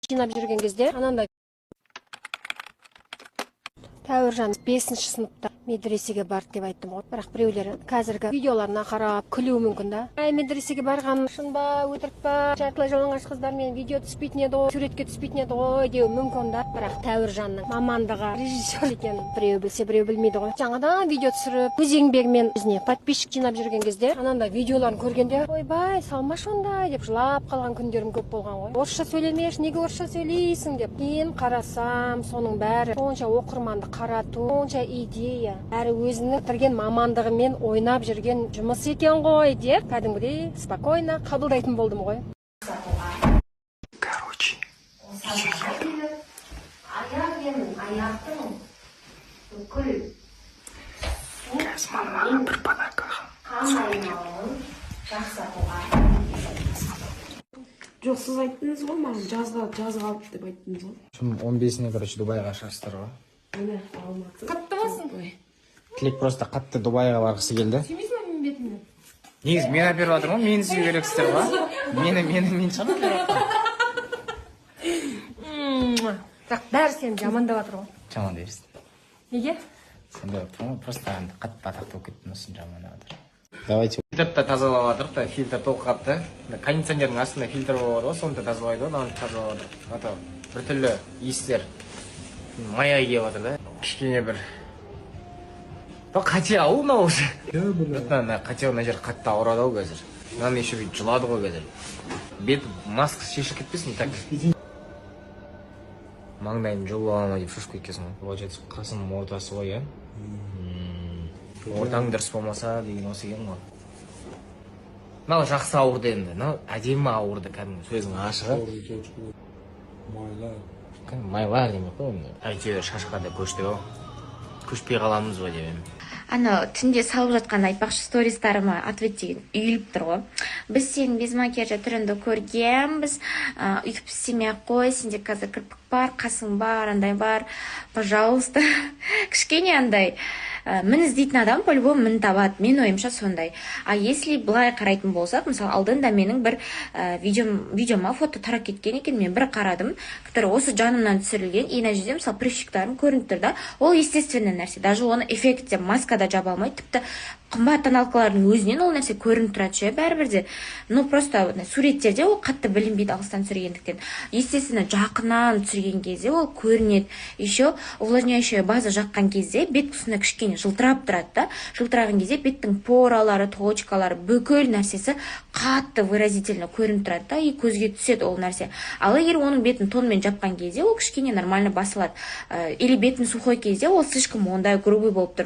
Жинап жүрген кезде анандай Тәуіржан бесінші сыныпта медресеге барды деп айттым ғой. Бірақ біреулер қазіргі видеоларына қарап күлуі мүмкін да. Әй, медресеге барған шын ба, өтірік па, жартылай жалаңаш қыздармен видео түспейтін еді ғой, суретке түспейтін еді ғой деуі мүмкін да. Бірақ Тәуіржанның мамандығы режиссер екенін біреу білсе, біреу білмейді ғой. Жаңадан видео түсіріп, өз еңбегімен өзіне подписчик жинап жүрген кезде анандай видеоларын көргенде, ойбай, салмашы ондай деп жылап қалған күндерім көп болған ғой. Орысша сөйлемеші, неге орысша сөйлейсің деп. Кейін қарасам, соның бәрі сонша оқырманды қарату, сонша идея, бәрі өзінің бітірген мамандығымен ойнап жүрген жұмыс екен ғой деп кәдімгідей спокойно қабылдайтын болдым ғой. Короче, үйге келдім. Аяқ мен аяқтың бүкіл Қазір мамаға бір подарка қан айналымын жақсартуға. Жоқ, сіз айттыңыз ғой маған, жазға, жазға алып деп айттыңыз ғой. 15-іне, короче, Дубайға ұшасыздар ғой. Міне, Алматы. Қатты болсын. Ой. Тілек просто қатты Дубайға барғысы келді. Сүймейсің ба менің бетімнен? Негізі мен әперіп жатырмын ғой, мені сүю керексіздер ғой. Мені мен шығар әперіп жатқан. Бірақ бәрі сені жамандап жатыр ғой. Жаман берсін. Неге? Сондай болып тұр ғой, просто енді қатты атақты болып кеттім, сосын жамандап жатыр. Давайте. Фильтрді та тазалап жатырық та, фильтр толып қалыпты. Мына кондиционердің астында фильтр болады ғой, соны да тазалайды ғой, мынаны тазалап жатыр. А то біртүрлі иістер мая келіп жатыр да. Кішкене бір қате ау мынау уже. Мына қате, мына жер қатты ауырады ау қазір. Мынаны еще бүйтіп жұлады ғой қазір. Бет маскасы шешіліп кетпесін так. Маңдайым жұлып ала ма деп шошып кеткенсің ғой. Получается, қасымның ортасы ғой, иә? Ортаң дұрыс болмаса деген осы екен ғой. Мынау жақсы ауырды енді. Мынау әдемі ауырды, кәдімгі, сөздің ашығы. Майлар. Кәдімгі майлар демей ақ қой енді. Әйтеуір шашқа да көштік ау. Көшпей қаламыз ба деп едім. Анау түнде салып жатқан, айтпақшы, стористарыма ответ деген үйіліп тұр ғой. Біз сенің без макияжа түріңді көргенбіз, өйтіп істемей ақ қой, сенде қазір кірпік бар, қасың бар, андай бар, пожалуйста. Кішкене андай мін іздейтін адам по любому мін табады, менің ойымша, сондай. А если былай қарайтын болсақ, мысалы, алдында менің бір видеома фото тарап кеткен екен. Мен бір қарадым, который осы жанымнан түсірілген, и мына жерде, мысалы, прыщиктарым көрініп тұр да. Ол естественный нәрсе, даже оны эффект деп маска да жаба алмайды. Тіпті қымбат тоналкалардың өзінен ол нәрсе көрініп тұрады ше, бәрібір де. Ну просто суреттерде ол қатты білінбейді алыстан түсіргендіктен. Естественно, жақыннан түсірген кезде ол көрінеді. Еще увлажняющая база жаққан кезде бет тұсында кішкене жылтырап тұрады да. Жылтыраған кезде беттің поралары, точкалары, бүкіл нәрсесі қатты выразительно көрініп тұрады да, и көзге түседі ол нәрсе. Ал егер оның бетін тонмен жапқан кезде, ол кішкене нормально басылады. Или бетін сухой кезде ол слишком ондай грубый болып тұр.